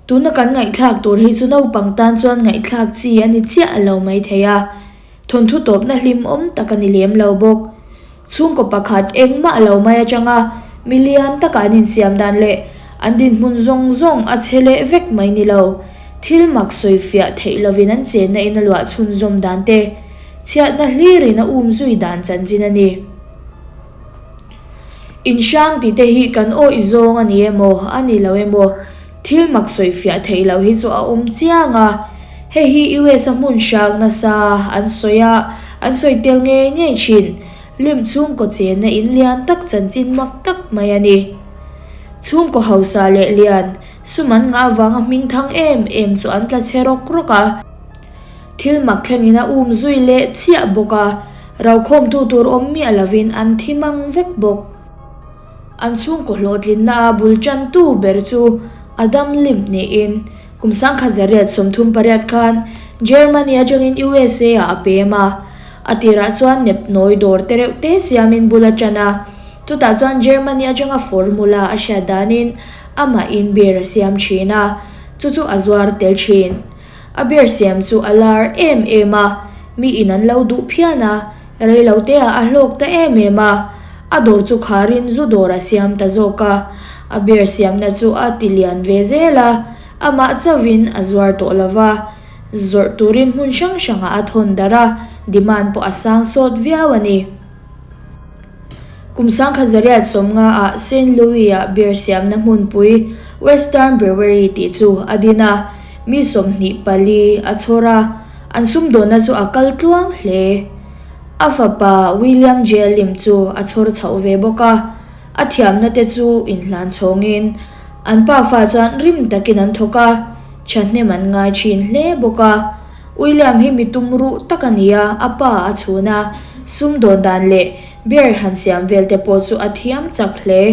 Tuna kan ngaihthlak tur hi chu naupang tan chuan ngaihthlak chi a ni chiah lo mai thei a, thawnthu tawpna hlimawm tak a ni lem lo bawk. Chhungkaw pakhat engmah lo mai atanga mi lian taka an insiam dan leh an dinhmun zawng zawng a che leh vek mai ni lo, thil mak sawifiah theih lovin an chenna in a luah chhunzawm dan te, chhiatna hlirin a um zui dan chanchin a ni. In hrang tih te hi kan awih zawng a ni emaw a ni lo emaw thil mak sawi fiah theih loh hi chu a awm chiang a, hei hi US a hmun hrang nasa an sawi a, an sawi tel ngei ngei thin. Lim chhungkaw chenna in lian tak chanchin mak tak mai a ni. Chhungkaw hausa leh lian sum an ngah avanga hming thang em em chu an tla chhe rawk rawk a. Thil mak thlengin a um zui leh chiah bawk a, rokhawmtu tur awm miah lovin an thi mang vek bawk. An chhungkaw hlawhtlinna a bul tantu ber chu Adam Limp niin kum sangkhat zariat 38 khan Germany atangin USA ah a pem a, a tirah chuan nepnawi dawr te reuh te siamin bul a tan a, chutah chuan Germany atanga formula a hriat danin amahin beer a siam thin a, chu chu a zuar tel thin. A beer siam chu a lar em em a, mi in an lo duh phian a, rei lo te ah a hlawk ta em em a, a dawr chu kharin zu dawr a siam ta zawk a, a beer siamna chu a ti lian ve zel a, amah chauhin a zuar tawh lo va, zawrh turin hmun hrang hrangah a thawn darh a, demand pawh a sang sawt viau a ni. Kum sangkhat zariat sawmnga ah Saint Louis ah beer siamna hmunpui Western Brewery tih chu a din a, mi 24 a chhawr a, an sumdawnna chu a kal tluang hle. A fapa William J. Lim chu a chhawr chhoh ve bawk a, a thiamna te chu inhlan chhawngin an pafa chuan rim takin an thawk a, thahnem an ngai thin hle bawk a. William hi mi tum ruh tak a ni a, a pa a chhun a, sumdawn dan leh beer han siam vel te pawh chu a thiam chak hle.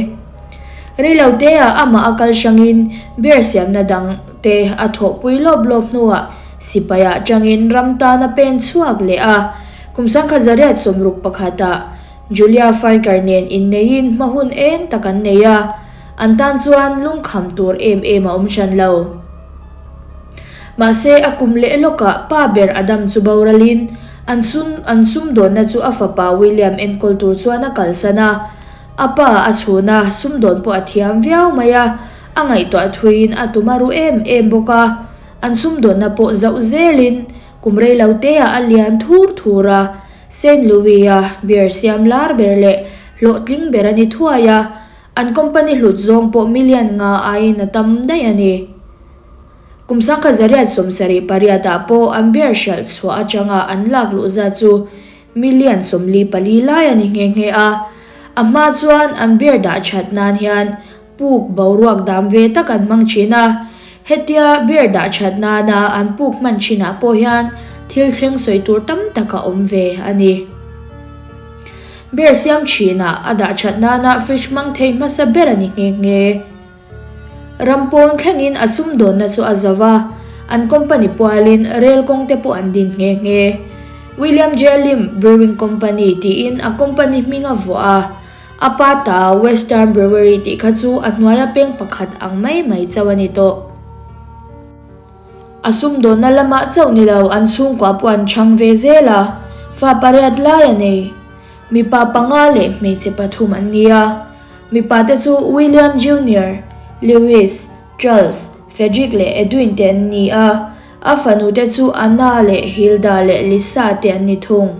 Reilote ah amah a kal hrangin beer siamna dang te a thawhpui lawp lawp hnuah sipai ah tangin ram tan a pen chhuak leh a. Kum sangkhat zariat 61 ah Julia Feiger nen inneiin hma hun eng tak an nei a, an tan chuan lungkham tur em em a awm hran lo. Mahse, a kum leh lawkah pa ber Adam chu boralin an sum an sumdawnna chu a fapa William enkawl tur chuan a kalsan a. A pa a chhun a, sumdawn pawh a thiam viau mai a, a ngaihtuah thuiin a tum a ru em em bawk a. An sumdawnna pawh zauh zelin kum rei lo teah a lian thur thur a, Saint Louis-a beer siam lar ber leh hlawhtling ber a ni thuai a, an company hlut zawng pawh million nga aiin a tam daih a ni. Kum sangkhat zariat 78 ah pawh an beer hralh chhuah atanga an lak luh zat chu million 44 lai a ni nghe nghe a. A hma chuan an beer dah that nan hian puk boruak dam ve tak an hmang thin a. Hetia beer dah that nana an puk hman thinah pawh hian thil thleng sawi tur tam tak a awm ve a ni. Beer siam thinah a dah that nana fridge hmang thei hmasa ber a ni nghe nghe. Ram pawn thlengin a sumdawnna chu a zo va, an company pualin rel kawng te pawh an din nghe nghe. William J. Lim Brewing Company tiin a company hming a vuah a, a pa ta Western Brewery tih kha chu a hnuaia peng pakhat ang mai mai chauh a ni tawh. A sumdawnna lamah chauh ni lo an chhungkua pawh an chhang ve zel a, fa pariat lai a nei. Mipa panga leh hmeichhe pathum an ni a. Mipa te chu William Junior, Lewis, Charles, Frederick leh Edwin te an ni a, a fanu te chu Anna leh Hilda leh Lisa te an ni thung.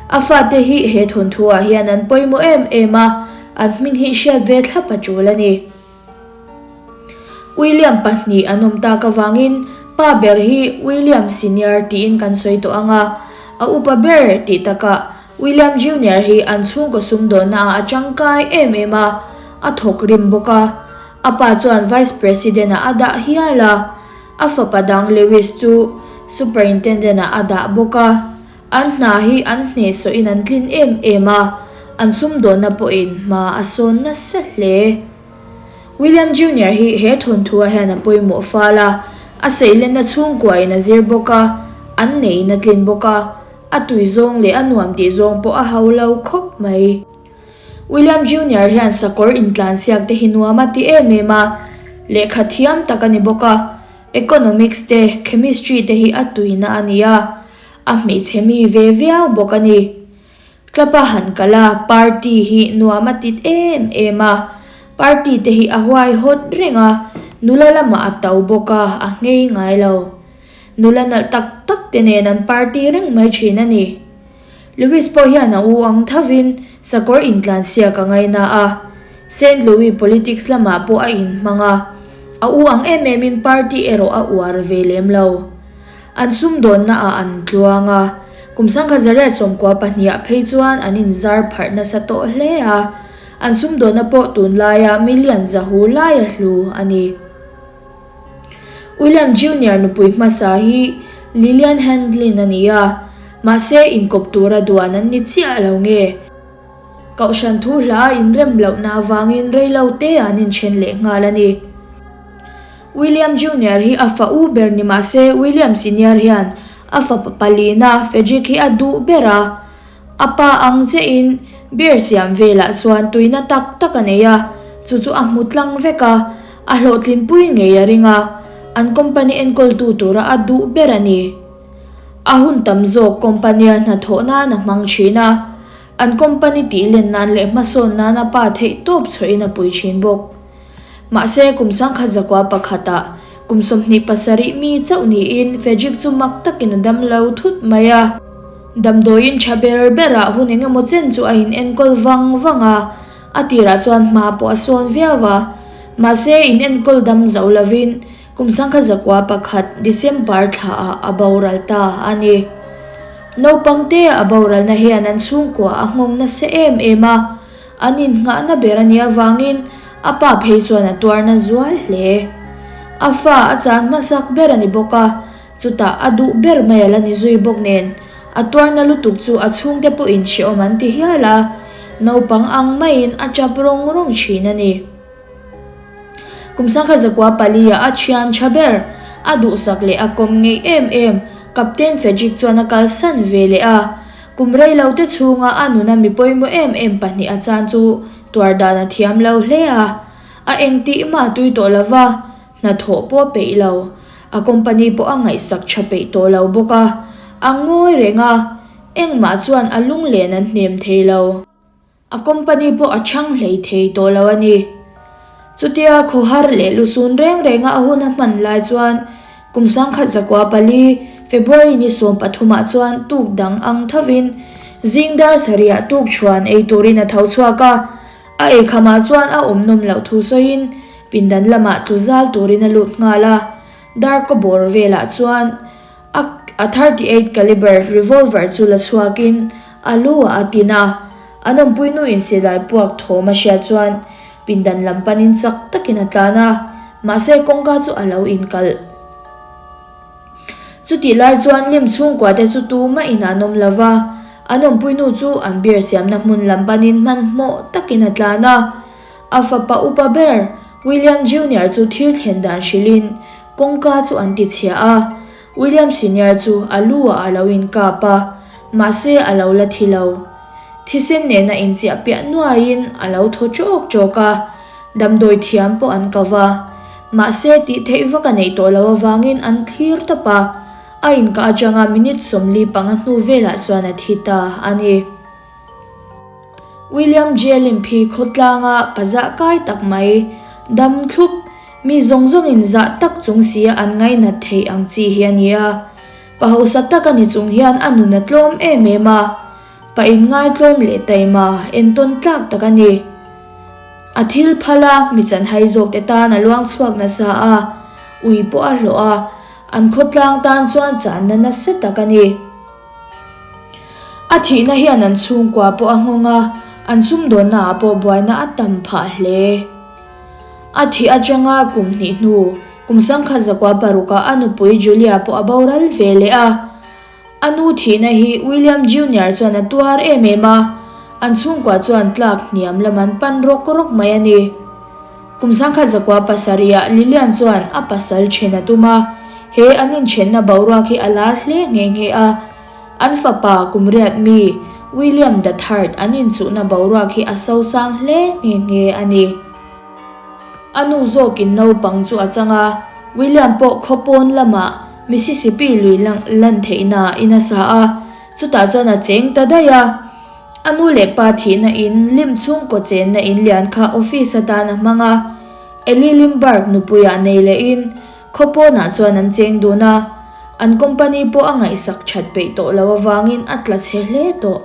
A fate hi he thawnthu ah hian an pawimawh em em a, an hming hi hriat ve thlap a tul a ni. William pahnih an awm tak avangin pa ber hi William Senior tiin kan sawi tawh ang a, a upa ber tih takah William Junior hi an chhungkaw sumdawnna ah a tangkai em em a, a thawk rim bawk a. A pa chuan Vice President ah a dah hial a, a fapa dang Lewis chu Superintendent ah a dah bawk a. An hna hi an hnehsawhin an tlin em em a, an sumdawnna pawhin hma a sawn nasa hle. William Junior hi he thawnthu ah hian a pawimawh fal a, a seilenna chhungkuain a zir bawk a, an neiin a tlin bawk a, a tui zawng leh a nuam tih zawng pawh a hau lo khawp mai. William Junior hian sakawr intlansiak te hi nuam a ti em em a. Lehkha thiam tak a ni bawk a, Economics te, Chemistry te hi a tuina a ni a, a hmeichhe mi ve viau bawk a ni. Club a han kal a, party hi nuam a tit em em a, party te hi a huai hawt reng a, nula lamah a to bawk a, a nghei ngai lo. Nula nalh tak tak te nen an party reng mai thin a ni. Louis pawh hian a u ang thovin sakawr intlansiak a ngaina a, Saint Louis politics lamah pawh a inhmang a, a u ang em emin party erawh a uar ve lem lo. An sumdawnna ah an tluang a, kum 1992 phei chuan an inzar pharh nasa tawh hle a, an sumdawnna pawh tunlaia million zahu laia hlu a ni. William Junior nupui hmasa hi Lillian Handlin a ni a, mahse inkawp tura duan an ni chiah lo nge? Kohhran thu hla a inrem lohna avangin reilo te an inthen leh nghal a ni. William Junior hi a fa u ber ni mahse William Senior hian a fapa palina Frederick hi a duh ber a. A pa ang chiahin beer siam velah chuan tuina tak tak a nei a, chu chu a hmu tlang vek a, a hlawhtlinpui ngei a ring a, an company enkawltu tura a duh ber a ni. A hun tam zawk company-a hnathawh nan a hmang thin a, an company tihlen nan leh hmasawn nan a pa theihtawp chhuahin a pui thin bawk. Mahse, kum 1901 pakhatah kum 27 mi chauh niin Frederick chu mak takin a dam lo thut mai a. Damdawiin tha ber berah hun eng emaw chen chu a inenkawl vang vang a, a tirah chuan hma pawh a sawn viau a. Mahse, inenkawl dam zo lovin kum 1901 December thlaah a boral ta a ni. Naupang te a boralna hian an chhungkua a nghawng nasa em em a. An innghahna ber a nih avangin a pa phei chuan a tuarna zual hle. A fa a chan hmasak ber a ni bawk a, chutah a duh ber mai a la ni zui bawk nen, a tuarna lutuk chu a chhungte pawhin hrehawm an ti hial a, naupang ang maiin a tap rawng rawng thin a ni. Kum 1904 ah a thian tha ber, a duhsak leh a kawm ngeih em em, Captain Frederick chuan a kalsan ve leh a. Kum rei lo te chhunga a nuna mi pawimawh em em pahnih a chan chu tuar dan a thiam lo hle a. A engtih mah tui tawh lo va, hnathawh pawh a peih lo. A company pawh a ngaihsak tha peih tawh lo bawk a. A ngawi reng a, engmah chuan a lunglen an hnem thei lo. A company pawh a chhang hlei thei tawh lo a ni. Chutia khawhar leh lusun reng renga a hun a hman lai chuan kum 1904, February ni 13 ah chuan tuk dang ang thovin zing dar sarihah tuk chhuan ei turin a tho chhuak a. A eikhamah chuan a awm nawm loh thu sawiin pindan lamah tlu zal turin a lut nghal a. Dar kawbawr velah chuan A a 38 caliber revolver chu la chhuakin a lu ah a tin a, an awmpui nuin silai puak thawm a hriat chuan pindan lam panin chak takin a tlan a, mahse kawngka chu a lo inkalh. Chutih lai chuan lim chhungkua te chu tumah in an awm lova, an awmpui nu chu an beer siamna hmun lam panin hmanhmawh takin a tlan a, a fapa upa ber William Junior chu thil thlen dan hrilhin Kawngka chu an ti chhia a, William Senior chu a lu ah a lo inkap a, mahse a lo la thi lo. Thisen nena inchiah piah nuaiin a lo thaw chawk chawk a, damdawi thiam pawh an ko va, mahse tih theih vak a neih tawh loh avangin an thlir tawp a, a inkah atanga minute 45 hnu velah chuan a thi ta a ni. William J. Limp hi khawtlanga pa zah kai tak mai, dam thlup, mi zawng zawngin zah tak chung sia an ngainat theih ang chi hi a ni a. Pa hausa tak a ni chung hian a nun a tlawm em em a, pa inngaitlawm leh taima entawn tlak tak a ni. A thil phal a, mi chanhai zawkte tan a luang chhuak nasa a, ui pawh a hlawh a, an khawtlang tan chuan channa nasa tak a ni. A thihna hian an chhungkua pawh a nghawng a, an sumdawnna ah pawh buaina a tam phah hle. A thih atanga kum hnih hnu, kum 1906 ah a nupui Julia pawh a boral ve leh a. A nu thihna hi William Junior chuan a tuar em em a, an chhungkua chuan tlak hniam lam an pan rawk rawk mai a ni. Kum 1907 ah Lilian chuan a pasal then a tum a, he an inthenna boruak hi a lar hle nghe nghe a. An fapa kum riat mi William the Third an inchuhna boruak hi a sosang hle nghe nghe a ni. A nu zawkin naupang chu a chang a, William pawh khaw pawn lamah Mississippi lui lan theihna in a sa a, chutah chuan a cheng ta daih a. A nu leh pa thihna in lim chhungkaw chenna in lian kha office atan a hmang a, Ellie Limburg nupuiah nei lehin khaw pawnah chuan an cheng dun a, an company pawh a ngaihsak that peih tawh lo avangin a tla chhe hle tawh.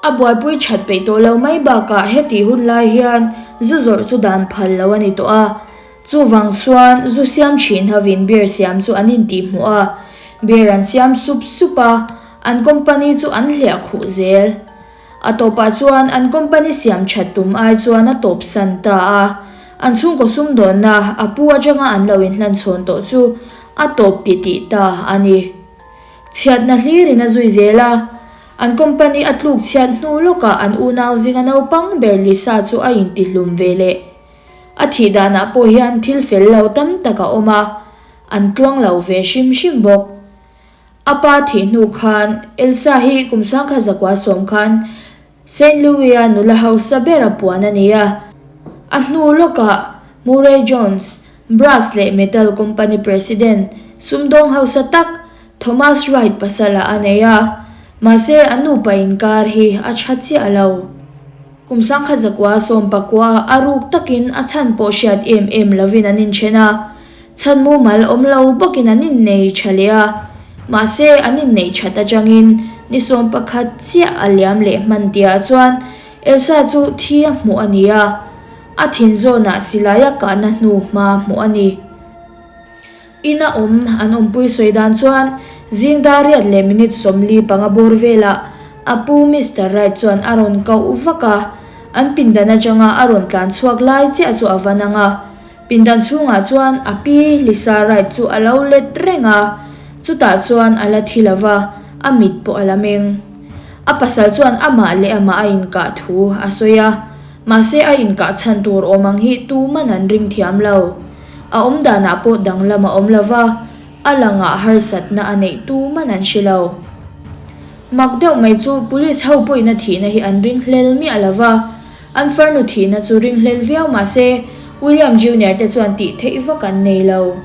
A buaipui that peih tawh lo mai bakah hetih hun lai hian zu zawrh chu dan phal lo a ni tawh a. Chuvang chuan zu siam thin hovin beer siam chu an intihhmuh a, beer an siam sup sup a, an company chu an hliah khuh zel. A tawpah chuan an company siam that tum ai chuan a tawp san ta a, an chhungkaw sumdawnna a pu atanga an lo inhlanchhawn tawh chu a tawp titih ta a ni. Chhiatna hlirin a zui zel a, an company a tluk chhiat hnu lawkah an unau zinga naupang ber Lisa chu a intihlum ve leh. A thih danah pawh hian thil fel lo tam tak a awm a, an tluang lo ve hrim hrim bawk. A pa thih hnu khan Elsa hi kum sangkhat zakua sawm khan Saint Louis-a nula hausa ber a puan a ni a. A hnu lawkah Murray Jones, Brass leh Metal Company President, sumdawng hausa tak Thomas Wright pasalah a nei a. Mahse, a nupa inkar hi a tha chiah lo. Kum sangkhat zakua sawmpakua a ruk takin a chhan pawh hriat em em lovin an inthen a. Chhan mumal awm lo bawkin an innei tha leh a, mahse an inneih that atangin ni 11 chiah a liam leh hman tihah chuan Elsa chu thi a hmuh a ni a, a thin zawnah silai a kahna hnu hma hmuh a ni. Ina awm an awmpui sawi dan chuan zing dar riat leh minute 45 bawr velah a pu Mister Wright chuan a rawn koh vak a, an pindan atanga a rawn tlan chhuak lai chiah chu a va nang a. Pindan chhungah chuan a pi Lisa Wright chu a lo let reng a, chutah chuan a la thi lo va, a mit pawh a la meng. A pasal chuan amah leh amah a inkah thu a sawi a, mahse a inkah chhan tur awm ang hi tuman an ring thiam lo. A awmdanah pawh danglam a awm lo va, a langah harsatna a neih tuman an hre lo. Mak deuh mai chu police ho pawhin a thihna hi an ringhlel miah lo va, An farnu thihna chu ringhlel viau mah se, William Junior te chuan tih theih vak an nei lo.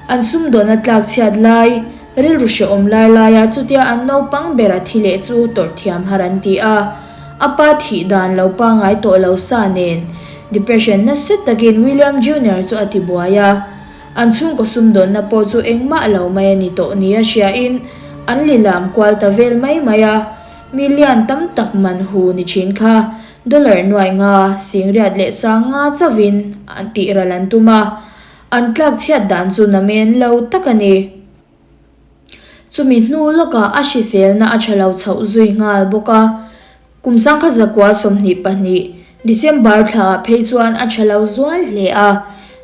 An sumdawnna tlak chhiat lai, rilru hrehawm lai laia chutia an naupang ber a thi leh chu tawrh thiam har an ti a. A pa thih dan lo pangai tawh lo sa nen, depression nasa takin William Junior chu a ti buai a. An chhungkaw sumdawnna pawh chu engmah lo mai a ni tawh nia hriain an lilam kual ta vel mai mai a. Mi lian tam tak man hu ni thin kha dollar nuai nga, singriat leh sang nga chauhin tih ral an tum a, an tlak chhiat dan chu namen lo tak a ni. Chumi hnu lawkah a hriselna a tha lo chhoh zui nghal bawk a, kum sangkhat zakua 22 December thlaah phei chuan a tha lo zual hle a,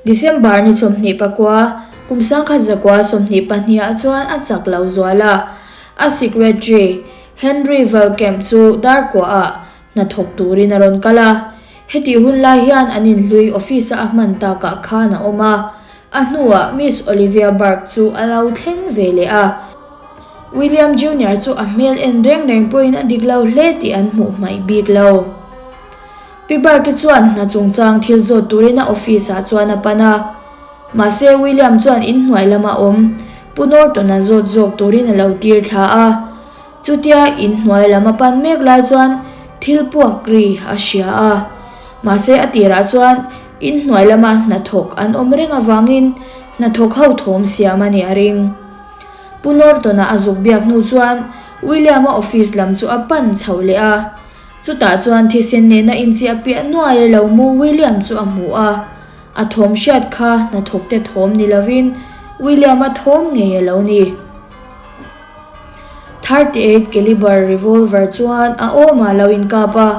December ni 24, kum sangkhat zakua 22 ah chuan a chak lo zual a. A secretary, Henry Velcamp chu Darkuaah hna thawk turin a rawn kal a. Hetih hun lai hian an inhlui office-a a hman takah khan a awm a. A hnuah Miss Olivia Burke chu a lo thleng ve leh a. William Junior chu a hmel en reng reng pawhin a dik lo hle tih an hmuh hmaih bik lo. Pi Burke chuan hna chungchang thil zawt turin a office-ah chuan a pan a. Mahse, William chuan inhnuai lama awm Pu Norton-a zawt zawk turin a lo tir thla a. Chutia inhnuai lam a pan mek lai chuan thil puak ri a hria a. Mahse, a tirah chuan inhnuai lama hnathawk an awm reng avangin hnathawk ho thawm siam a nih a ring. Pu Norton-a a zuk biak hnu chuan William-a office lam chu a pan chho leh a. Chutah chuan thisen nena inchiah piah nuai a lo mu William chu a hmu a. A thawm hriat kha hnathawkte thawm ni lovin William-a thawm ngei a lo ni. 38 caliber revolver chuan a awmah lo inkap a,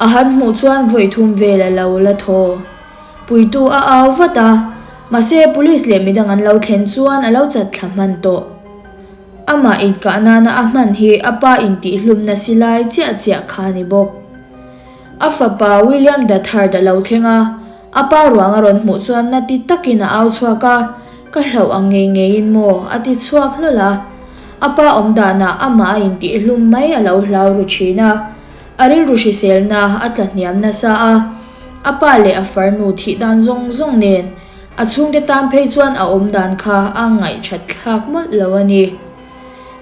a han hmuh chuan vawi thum vel a lo la thaw. Puitu a au vat a, mahse police leh midang an lo thlen chuan a lo chat thla hman tawh. Amah inkah nana a hman hi a pa intihhlumna silai chiah chiah kha a ni bawk. A fapa William the Third a lo thleng a, a pa ruang a rawn hmuh chuan na ti takin a au chhuak a, Ka hlauh ang ngei ngeiin maw? a ti chhuak hlawl a. A pa awm danah amah a intihhlum mai a lo hlau ru thin a, a rilru hriselna a tla hniam nasa a. A pa leh a farnu thih dan zawng zawng nen a chhungte tan phei chuan a awm dan kha a ngaihthat thlak mawlh lo a ni.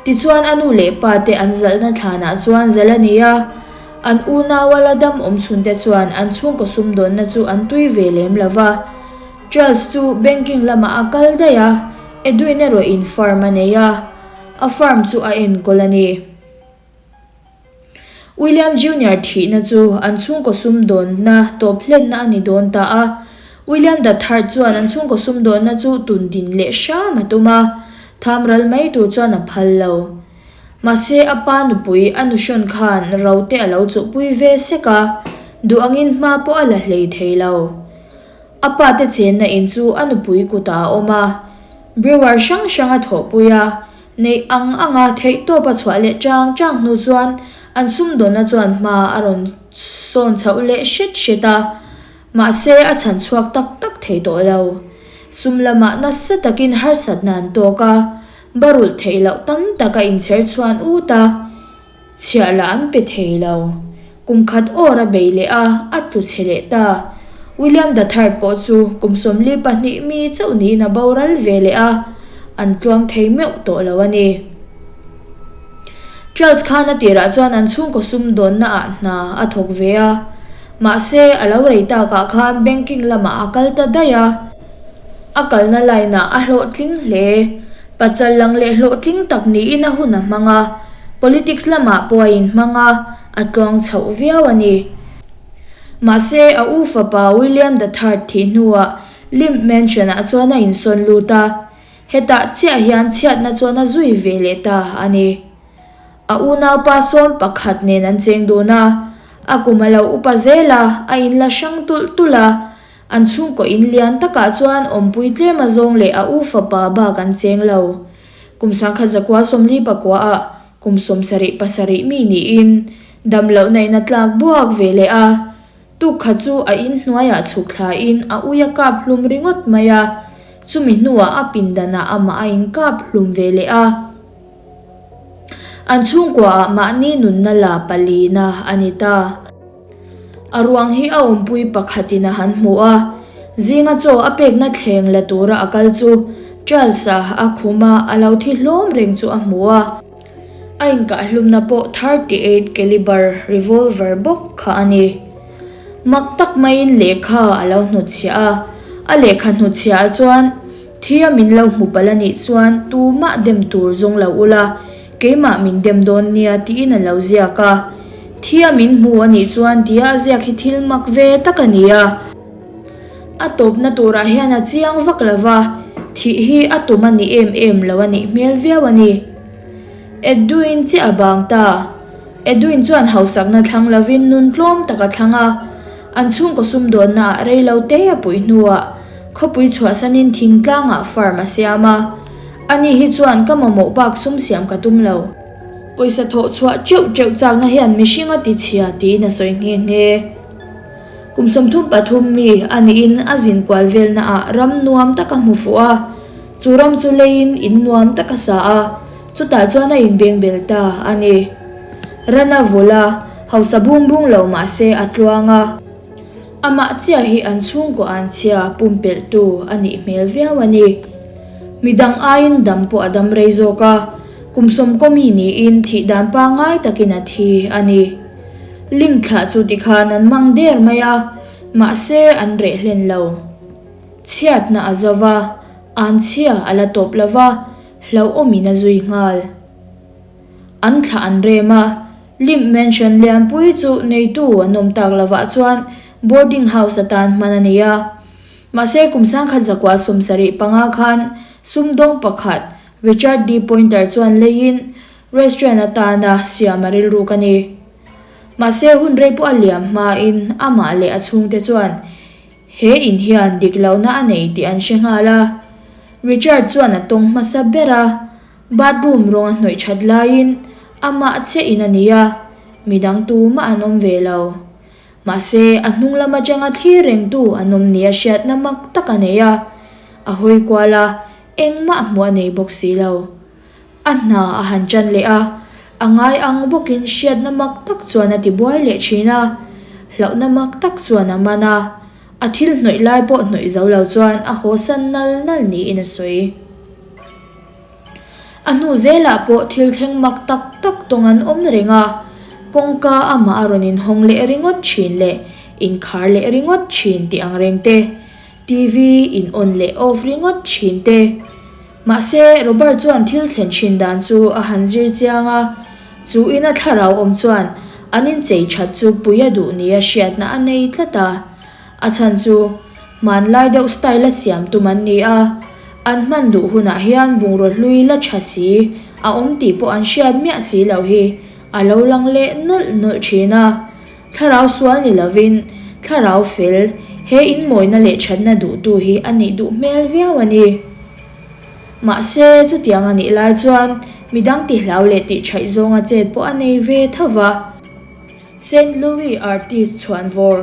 Tichuan a nu leh pa te an zalhna thlanah chuan zalh a ni a, an unaua la dam awm chhunte chuan an chhungkaw sumdawnna chu an tui ve lem lo va. Charles chu banking lamah a kal daih a, Edwin erawhin farm a nei a, a farm chu a enkawl a ni. William Junior thihna chu an chhungkaw sumdawnna tawp hlenna a ni dawn ta a. William the Third chuan an chhungkaw sumdawnna chu tun din leh hram a tum a, tham ral mai tur chuan a phal lo. Mahse a pa nupui a nuhrawn khan ro te a lo chuhpui ve sek a, duh angin hma pawh a la hlei thei lo. A pa te chenna in chu a nupui kutah a awm a, brewer hrang hrang a thawhpui a, Neih ang anga theihtawp a chhuah leh chang chang hnu chuan an sumdawnna chuan hma a rawn sawn chhoh leh hret hret a, mahse a chhan chhuak tak tak thei tawh lo. Sum lamah nasa takin harsatna an tawk a, barulh theih loh tam tak a inchher chhuan ut a. Chhiah lah an pe thei lo. Kum khat awr a bei leh a, a tlu chhe leh ta. William the Third pawh chu kum 42 mi chauh niin a boral ve leh a, an tluang thei meuh tawh lo a ni. Charles khan a tirah chuan an chhungkaw sumdawnna ah hna a thawk ve a, mahse a lo rei takah khan banking lamah a kal ta daih a. A kalna line ah a hlawhtling hle. Pachal lang leh hlawhtling tak niin a hun a hmang a, politics lamah pawh a inhmang a, a tluang chhoh viau a ni. Mahse, a u fapa William the Third thih hnuah Limp Mansion-ah chuan a insawn lut a, hetah chiah hian chhiatna chuan a zui ve leh ta a ni. A unaupa sawm pakhat nen an cheng dun a, a kum a lo upa zel a, a inla hrang tulh tulh a, An chhungkaw in lian takah chuan awmpui tlem a zawng leh a u fapa bak an cheng lo. Kum 1940 pakua ah kum 77 mi niin dam lohna in a tlak buak ve leh a. Tuk kha chu a in hnuaiah chhuk thlain a ui a kap hlum ringawt mai a, chumi hnuah a pindanah amah a in kap hlum ve leh a. An chhungkuaah mahni nunna la palina a ni ta. A ruang hi a awmpui pakhatin a han hmu a, zinga chaw a pekna thleng la tura a kal chu Charles-a a khum a, a lo thi hlawm reng chu a hmu a. A inkahhlumna pawh 38 caliber revolver bawk kha a ni. Mak tak maiin lehkha a lo hnutchhiah a, a lehkha hnutchhiah ah chuan Thia min lo hmu palh a nih chuan tumah dem tur zawng lo ula, Keimah min dem dawn nia tiin a lo ziak a. Thia min hmu a nih chuan tia a ziak hi thil mak ve tak a ni a. A tawpna turah hian a chiang vak lo va, thih hi a tum a ni em em lo a nih hmel viau a ni. Edwin chiah a bang ta. Edwin chuan hausakna thlang lovin nun tlawm tak a thlang a. An chhungkaw sumdawnna ah rei lo te a puih hnuah khawpui chhuahsanin thingtlangah farm a siam a. Ani hi chuan ka mamawh bak sum siam ka tum lo. Pawisa thawh chhuah teuh teuh chakna hian mihring a ti chhia tiin a sawi nghe nghe. Kum 33 mi a niin a zin kual velna ah ram nuam tak a hmu fuh a, chu ram chu leiin in nuam tak a sa a, chutah chuan a inbeng bel ta a ni. Ran a vul a, hausa bung bung lo mah se a tluang a. Amah chiah hi an chhungkaw an chhia pumpelhtu a nih hmel viau a ni. Midang aiin dam pawh a dam rei zawk a, kum sawmkaw mi niin thih dan pangngai takin a thi a ni. Lim thlah chu tikhan an mang der mai a, mahse an reh hlen lo. Chhiatna a zo va, an chhia a la tawp lo va, hlauhawmin a zui nghal. An thlah an rem a, Limp Mansion lianpui chu neitu an awm tak lovah chuan boarding house atan hman a ni a. Mahse kum 1975 khan sumdawng pakhat Richard D. Pointer chuan leiin restaurant atana siam a rilruk a ni. Mahse hun rei pawh a liam hmain amah leh a chhungte chuan he in hian dik lohna a nei tih an hre nghal a. Richard chuan a tawng hmasa ber a. Bathroom rawng a hnawih that laiin amah chiah in a ni a, midang tumah an awm ve lo. Mahse, a hnung lam atanga thlir rengtu an awm nia hriatna mak tak a nei a, a hawi kual a, engmah hmuh a nei bawk si lo. A hna a han tan leh a, a ngai ang bawkin hriatna mak tak chuan a tibuai leh thin a, hlauhna mak tak chuan a man a. A thil hnawih lai pawh hnawih zo lo chuan a haw san nal nal niin a sawi. A hnu zelah pawh thil thleng mak tak tak tawng an awm reng a, kawngka amah a rawn inhawng leh ringawt thin leh inkhar leh ringawt thin tih ang reng te, TV in on leh off ringawt thin te. Mahse, Robert chuan thil thlen thin dan chu a han zir chiang a, chu ina thlarau awm chuan an inchei that chu pui a duh nia hriatna a nei tlat a. A chhan chu hmanlai deuh style a siam tum an ni a, an hman duh hunah hian bungraw hlui la tha si a awm tih pawh an hriat miah si loh hi a lo lang leh nawlh nawlh thin a. Thlarau sual ni lovin thlarau fel he inmawina leh thatna duhtu hi a nih duh hmel viau a ni. Mahse, chutiang a nih lai chuan midang tihlau leh tihṭhaih zawnga chet pawh a nei ve tho va. Saint Louis artist chhuanvawr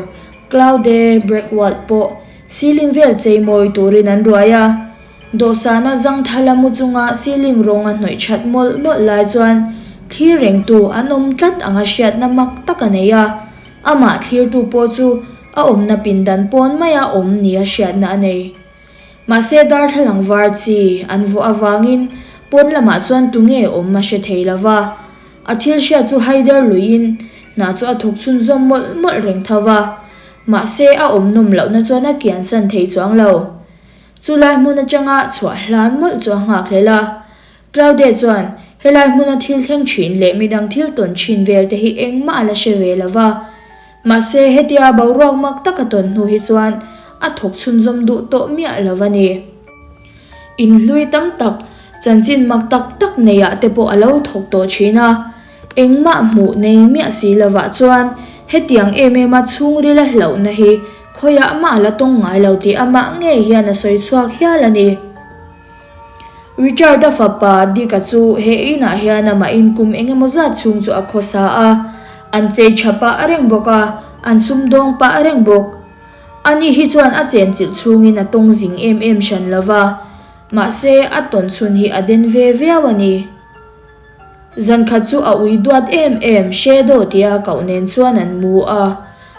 Claude Brechwald pawh ceiling vel cheimawi turin an ruai a. Dawhsana zangthala mu chunga ceiling rawng a hnawih that mawlh mawlh lai chuan thlir rengtu an awm tlat anga hriatna mak tak a nei a. Amah thlirtu pawh chu a awmna pindan pawn maia awm nia hriatna a nei. Mahse darthlalang var chi an vuah avangin pawn lamah chuan tunge awm a hre thei lova. A thil hriat chu haider luiin hna chu a thawk chhunzawm mawlh mawlh reng tho va. Mahse a awm nawm lohna chuan a kiansan thei chuang lo. Chulai hmun atanga chhuah hlan mawlh chu a nghak hlel a. Claude chuan helai hmuna thil thleng thin leh midang thil tawn thin vel te hi engmah a la hre ve lo va. Mahse hetia boruak mak taka tawn hnu hi chuan a thawk chhunzawm duh tawh miah lo a ni. Inhlui tam tak, chanchin mak tak tak neiah te pawh a lo thawk tawh thin a. Engmah hmuh nei miah si lovah chuan hetiang em em a chhungrila hlauhna hi khawiah mah a la tawng ngai lo tih amah ngei hian a sawi chhuak hial a ni. Richard-a fapa Dick-a chu he inah hian amahin kum eng emaw zat chhung chu a khawsa a, an chei tha pah reng bawk a, an sumdawng pah reng bawk. Ani hi chuan a chenchilh chhungin a tawng zing em em hran lova, mahse a tawn chhun hi a den ve viau a ni. Zankhat chu a ui duat em em Shadow tia koh nen chuan an mu a.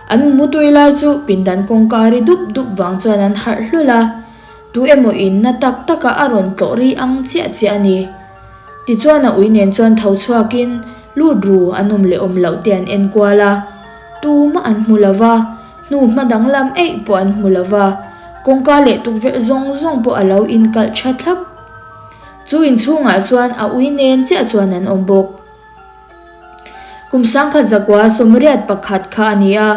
An mu tui lai chu pindan kawngka ri dup dup vang chuan an harh hlul a. Tu emaw in na tak taka a rawn tlawh ri ang chiah chiah a ni. Tichuan a ui nen chuan tho chhuakin lut ru an awm leh awm loh te an en kual a. Tumah an hmu lo va, hnu hma danglam eih pawh an hmu lo va, kawngka leh tukverh zawng zawng pawh a lo inkalh tha thlap. Chu inchhungah chuan a ui nen chiah chuan an awm bawk. Kum sangkhat zakua 81 kha a ni a,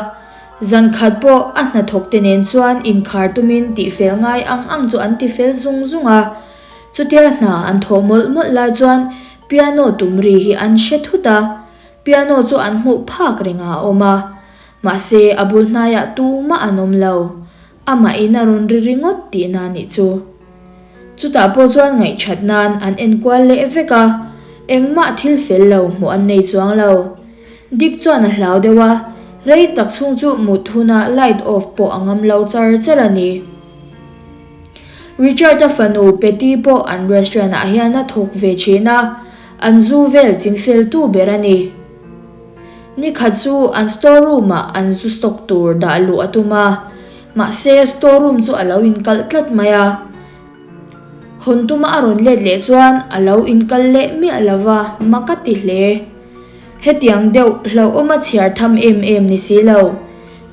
zan khat pawh a hnathawk te nen chuan inkhar tumin tihfel ngai ang ang chu an tifel zung zung a. Chutia hna an thawh mawlh mawlh lai chuan piano tum ri hi an hre thut a, piano chu an hmuh phak rengah a awm a, mahse a bul hnaiah tumah an awm lo. Amahin a rawn ri ringawt tihna a nih chu. Chutah pawh chuan ngaihṭhat nan an enkual leh vek a, engmah thil fel lo hmuh an nei chuang lo. Dick chuan a hlau deuh a, rei tak chhung chu mut huna light off pawh a ngam lo char char a ni. Richard-a fanu Patty pawh an restaurant ah hian a thawk ve ṭhin a, an zu vel chingfeltu ber a ni. Nikhat chu an store room ah an zu stock tur dah luh a tum a, mahse store room chu a lo inkalh tlat mai a. Hawn tuma a rawn let leh chuan a lo inkalh leh miah lo va, mak a ti hle. Hetiang deuh hlauhawm a chhiar tham em em ni si lo,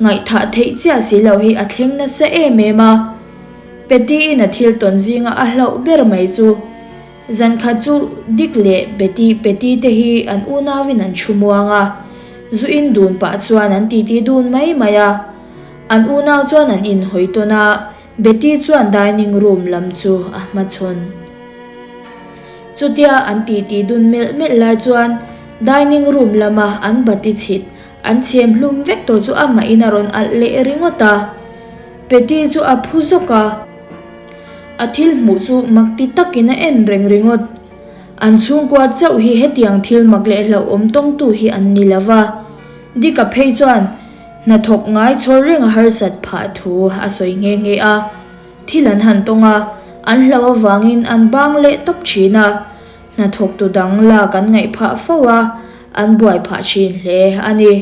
ngaihthah theih chiah si lo hi a thleng nasa em em a. Patty-in a thil tawn zinga a hlauh ber mai chu. Zankhat chu Dick leh Betty Patty te hi an unauin an thu muang a, zu in dun pah chuan an titi dun mai mai a. An unau chuan an inhawi tawn a, Betty chuan dining room lam chu a hmachhawn. Chutia an titi dun melh melh lai chuan dining room lama an bati chhit an chhem hlum vek tawh chu amahin a rawn alh leh ringawt a. Betty chu a phu zawk a. A thil hmuh chu mak ti takin a en reng ringawt. An chhungkua chauh hi hetiang thil mak leh hlauhawm tawngtu hi an ni lo va. Dika phei chuan hnathawk ngai chhawr reng a harsat phah thu a sawi nghe nghe a. Thil an han tawng a, an hlauh avangin an bang leh tawp thin a. Hnathawktu dang lak an ngaih phah fo a, an buai phah thin hle a ni.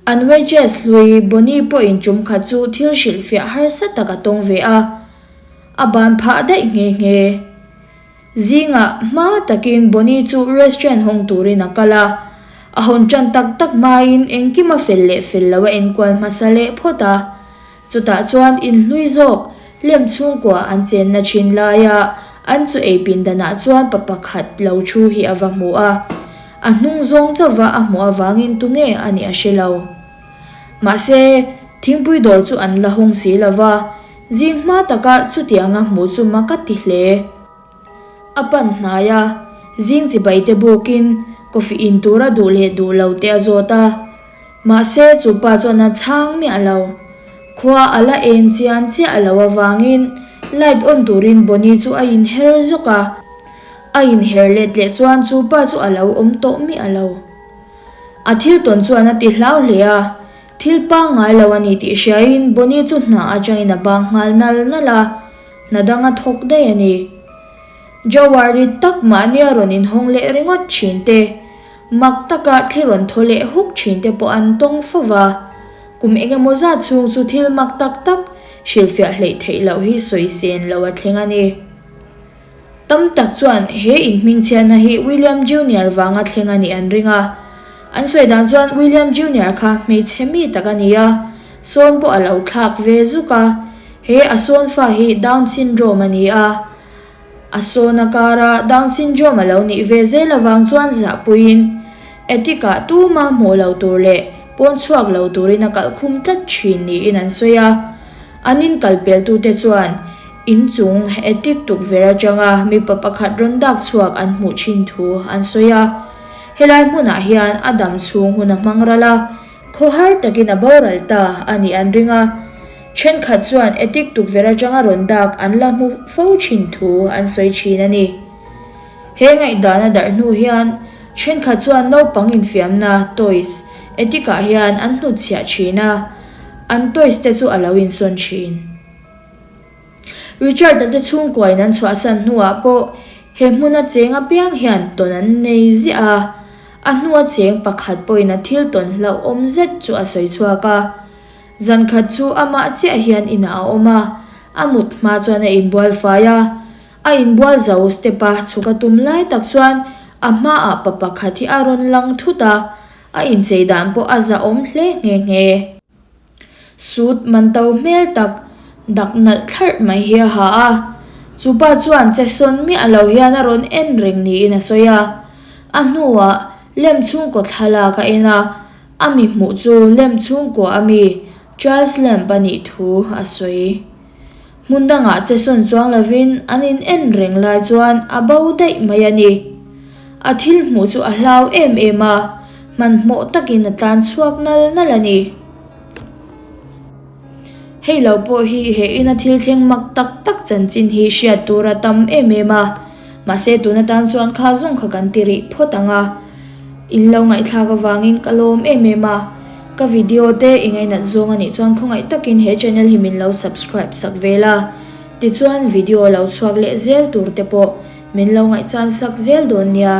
An waitress hlui Bonnie pawhin tum khat chu thil hrilhfiah harsa tak a tawng ve a, a ban phah daih nghe nghe. Zingah hma takin Bonnie chu restaurant hawng turin a kal a, a hawn tan tak tak hmain engkim a fel leh fel lo a enkual hmasa leh phawt a. Chutah chuan inhlui zawk lem chhungkua an chenna thin laia an chu ei pindanah chuan pa pakhat lo thu hi a va hmu a. A hnung zawng chauhva a hmuh avangin tunge a nih a hre lo. Mahse, thingpui dawr chu an la hawng si lo va, zing hma taka chutianga hmuh chu mak a ti hle. A pan hnai a, zing chibai te bukin coffee in tur a duh leh duh lo te a zawt a. Mahse, chu pa chuan a chhang miah lo. Khua a la eng chian chiah lo avangin light on turin Bonnie chu a inher zawk a. A inher let leh chuan chu pa chu a lo awm tawh miah lo. A thil tawn chuan a ti hlau hle a, thil pangngai lo a ni tih hriain Bonnie chu hna atangin a bang nghal nal nal a. Hna dang a thawk daih a ni. Jawar rit tak mahni a rawn inhawng leh ringawt thin te, mak taka thli rawn thaw leh huk thin te pawh an tawng fo va. Kum eng emaw zat chhung chu thil mak tak tak hrilhfiah hleih theih loh hi sawi sen lo a thleng a ni. Tam tak chuan he inhmingchhiatna hi William Junior vanga thleng a nih an ring a. An sawi dan chuan William Junior kha hmeichhe mi tak a ni a, sawn pawh a lo thlak ve zuk a. He a sawn fa hi Down syndrome a ni a. A sawn a kara Down syndrome a lo nih ve zel avang chuan zahpuiin Attic-ah tuma hmuh lo tur leh pawn chhuak lo turin a kalh khum tlat thin niin an sawi a. An inkalpeltute chuan Inchung attic tukverh atanga mipa pakhat rawn dak chhuak an hmuh thin thu an sawi a. Helai hmunah hian a dam chhung hun a hmang ral a, khawhar takin a boral ta a nih an ring a. Thenkhat chuan attic tukverh atanga rawn dak an la hmu fo thin thu an sawi thin a ni. He ngaihdan a darh hnu hian thenkhat chuan naupang infiamna, toys, attic ah hian an hnutchhiah thin a, an toys te chu a lo insawn thin. Richard-a te chhungkuain an chhuahsan hnuah pawh he hmuna cheng apiang hian tawn an nei ziah a, a hnua cheng pakhat pawhin a thil tawn hlauhawm zet chu a sawi chhuak a. Zan khat chu amah chiah hian inah a awm a, a mut hma chuan a inbual fai a, a inbual zo step-a chhuk a tum lai tak chuan a hmaah pa pakhat hi a rawn lang thut a, a inchei dan pawh a zahawm hle nghe nghe. Suit man to hmel tak dak nalh thlarh mai hi a ha a, chu pa chuan che sawn miah lo hian a rawn en reng niin a sawi a. A hnuah lem chhungkaw thlalak a en a, a mi hmuh chu lem chhungkua a mi Charles Lamb a nih thu a sawi. Hmun dangah che sawn chuang lovin an in en reng lai chuan a bo daih mai a ni. A thil hmuh chu a hlau em em a, hmanhmawh takin a tlan chhuak nal nal a ni. Hei lo pawh hi he ina thil thleng mak tak tak chanchin hi hriat tur a tam em em a, mahse tun atan chuan kha zawng kha kan ti rih phawt ang a. In lo ngaihthlak avangin ka lawm em em a, ka video te i ngainat zawng a nih chuan khawngaih takin he channel hi min lo subscribe sak vel a, tichuan video lo chhuak leh zel tur te pawh min lo ngaihchan sak zel dawn nia.